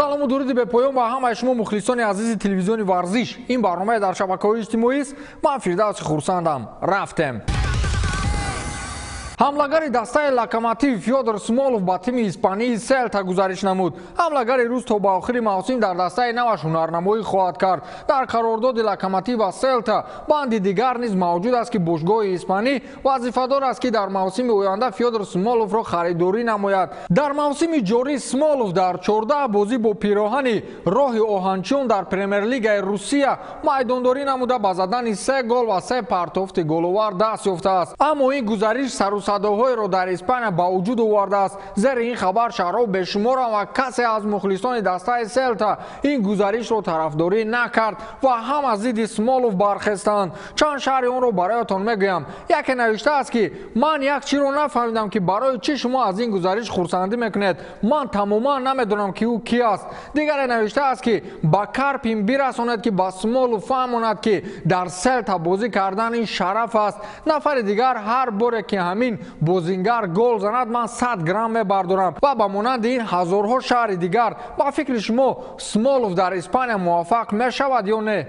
Салому дуруди бепоён ба ҳамаи шумо, мухлисони азизи телевизиони «Варзиш». Ин барномаи дар шабакаҳои иҷтимоист. Ман Фирдавси Хурсандам. Рафтем. Ҳамлагари дастаи «Локомотив» Фёдор Смолов ба тими испании «Селта» гузариш намуд. Ҳамлагари рус то ба охири мавсим дар дастаи наваш ҳунарнамоӣ хоҳад кард. Дар қарордоди «Локомотив» ва «Селта» банди дигар низ мавҷуд аст, ки бошгоҳи испанӣ вазифадор аст, ки дар мавсими оянда Фёдор Смоловро харидорӣ намояд. Дар мавсими ҷорӣ Смолов дар 14 бозӣ бо пироҳани роҳи оҳанчиён дар Премер-лигаи Русия майдондорӣ намуда, ба задани се гол ва се партофти головар даст ёфтааст. Аммо ин гузариш сару садоҳоеро дар Испания ба вуҷуд овардааст. Зери ин хабар шаҳрҳо бешуморанд ва касе аз мухлисони дастаи «Селта» ин гузаришро тарафдорӣ накард ва ҳама зидди Смолов бархестанд. Чанд шарҳи онро бароятон мегӯям. Яке навиштааст, ки ман як чиро нафаҳмидам, ки барои чӣ шумо аз ин гузариш хурсандӣ мекунед? Ман тамоман намедонам, ки ӯ ки аст. Дигаре навиштааст, ки ба Карпин бирасонед, ки ба Смолов фаҳмонад, ки дар «Селта» бозӣ кардан ин шараф аст. Нафари дигар: ҳар боре ки ҳамин бозингар гол занад, ман 100 грамм мебардорам. Ва ба монанди ин ҳазорҳо шарҳи дигар. Ба фикри шумо, Смолов дар Испания муваффақ мешавад ё не?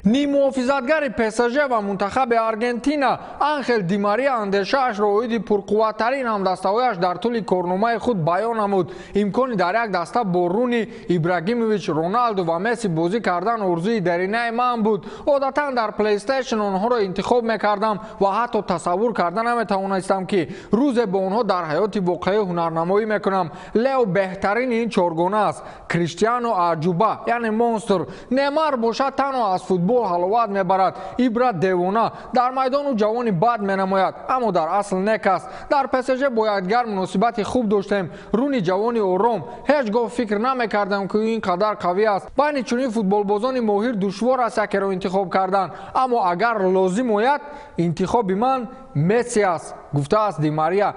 Ниммуҳофизатгари ПСЖ ва мунтахаби Аргентина Анхел Ди Мария андешаашро оиди пурқувваттарин ҳамдастаҳояш дар тӯли корномаи худ баён намуд. Имкони дар як даста бо Руни, Ибрагимович, Роналду ва Месси бозӣ кардан орзуи даринаи ман буд. Одатан дар PlayStation онҳоро интихоб мекардам ва ҳатто тасаввур карда наметавонистам, ки рӯзе бо онҳо дар ҳаёти воқеӣ ҳунарнамоӣ мекунам. Лео беҳтарини ин чоргона аст. Криштиану аҷуба, яъне монстр. Неймар бошад, танҳо аз футбол ҳаловат мебарад. Ибра девона. Дар майдон ӯ ҷавони бад менамояд, аммо дар асл нек аст. Дар ПСЖ бо якдигар муносибати хуб доштем. Руни ҷавони ором. Ҳеҷ гоҳ фикр намекардам, ки ӯ ин қадар қавӣ аст. Байни чунин футболбозони моҳир душвор аст якеро интихоб кардан, аммо агар лозим ояд, интихоби ман Месси аст, гуфтааст Ди Мария.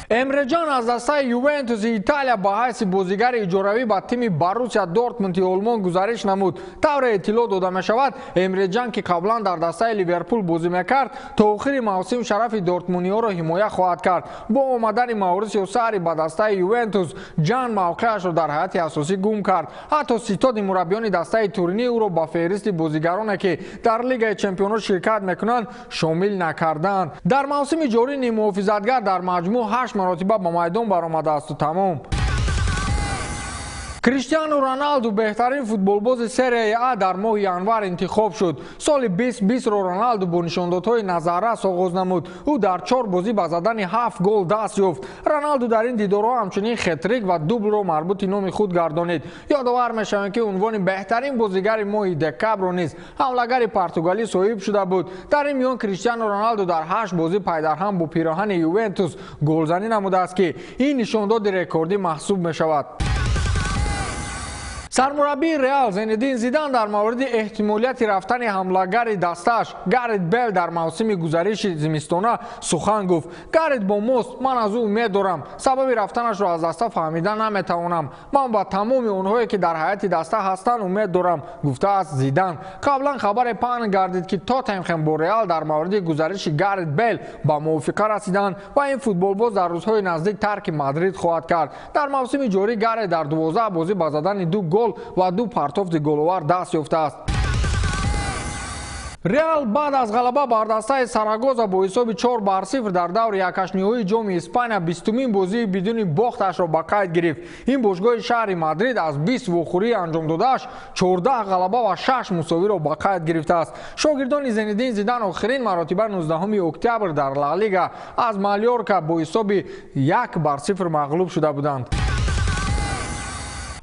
Эмреҷан аз дастаи «Ювентуси» Италия ба ҳайси бозигари иҷоравӣ ба тими «Боруссия Дортмунди» Олмон гузариш намуд. Тавре иттилоъ дода мешавад, Эмреҷан, ки қаблан дар дастаи «Ливерпул» бозӣ мекард, то охири мавсим шарафи дортмуниҳоро ҳимоя хоҳад кард. Бо омадани Маурисио Сари ба дастаи «Ювентус» Ҷан мавқеашро дар ҳайати асосӣ гум кард. Ҳатто ситоди мураббиёни дастаи туринӣ ӯро ба феҳристи бозигароне, ки дар Лигаи чемпионот ширкат мекунанд, шомил накарданд. Дар мавсими ҷорӣ ниммуҳофизатгар дар маҷмӯъ ҳашт маротиба ба майдон баромадаасту тамом. Криштиану Роналду беҳтарин футболбози Серияи А дар моҳи январ интихоб шуд. Соли 2020-ро Роналду бо нишондодҳои назаррас оғоз намуд. Ӯ дар чор бозӣ ба задани ҳафт гол даст ёфт. Роналду дар ин дидорҳо ҳамчунин хетрик ва дублро марбути номи худ гардонид. Ёдовар мешавем, ки унвони беҳтарин бозигари моҳи декабрро низ ҳамлагари португалӣ соҳиб шуда буд. Дар ин миён Криштиану Роналду дар ҳашт бозӣ пайдарҳам бо пироҳани «Ювентус» голзанӣ намудааст, ки ин нишондоди рекордӣ маҳсуб мешавад. Сармураббии «Реал» Зинедин Зидан дар мавриди эҳтимолияти рафтани ҳамлагари дастааш Гарет Бел дар мавсими гузариши зимистона сухан гуфт. Гарет бо мост, ман аз ӯ умед дорам. Сабаби рафтанашро аз даста фаҳмида наметавонам. Ман ба тамоми онҳое, ки дар ҳайати даста ҳастанд, умед дорам, гуфтааст Зидан. Қаблан хабаре паҳн гардид, ки «Тоттенхем» бо «Реал» дар мавриди гузариши Гарет Бел ба мувофиқа расиданд ва ин футболбоз дар рӯзҳои наздик тарки Мадрид хоҳад кард. Дар мавсими ҷорӣ Гарет дар 12 бозӣ ба задани ду гол ва ду партофти головар даст ёфтааст. «Реал» баъд аз ғалаба бар дастаи «Сарагоза» бо ҳисоби 4-0 дар даври якҳаштниҳоии Ҷоми Испания 20-умин бозии бидуни бохташро ба қайд гирифт. Ин бошгоҳи шаҳри Мадрид аз 20 вохӯрии анҷомдодааш 14 ғалаба ва шаш мусовиро ба қайд гирифтааст. Шогирдони Зинедин Зидан охирин маротиба 19 октябр дар Ла Лига аз «Малёрка» бо ҳисоби 1-0 мағлуб шуда буданд.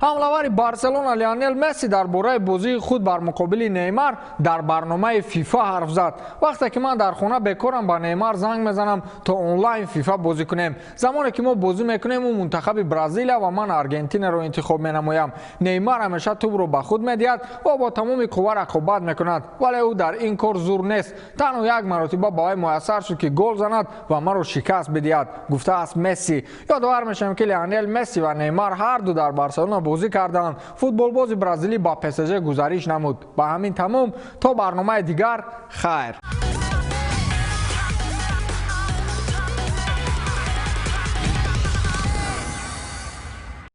Ҳамлавари «Барселона» Лионел Месси дар бораи бозии худ бар муқобили Неймар дар барномаи ФИФА ҳарф зад. Вақте ки ман дар хона бекорам, ба Неймар занг мезанам, то онлайн ФИФА бозӣ кунем. Замоне ки мо бозӣ мекунем, ӯ мунтахаби Бразилия ва ман Аргентинаро интихоб менамоям. Неймар ҳамеша тӯбро ба худ медиҳад ва бо тамоми қувва рақобат мекунад, вале ӯ дар ин кор зур нест. Танҳо як маротиба ба вай муяссар шуд, ки гол занад ва маро шикаст бидиҳад, гуфтааст Месси. Ёдовар мешавем, ки Лионел Месси ва Неймар ҳарду дар «Барселона» бозӣ карданд. Футболбози бразилӣ ба ПСЖ гузариш намуд. Ба ҳамин тамом. То барномаи дигар хайр.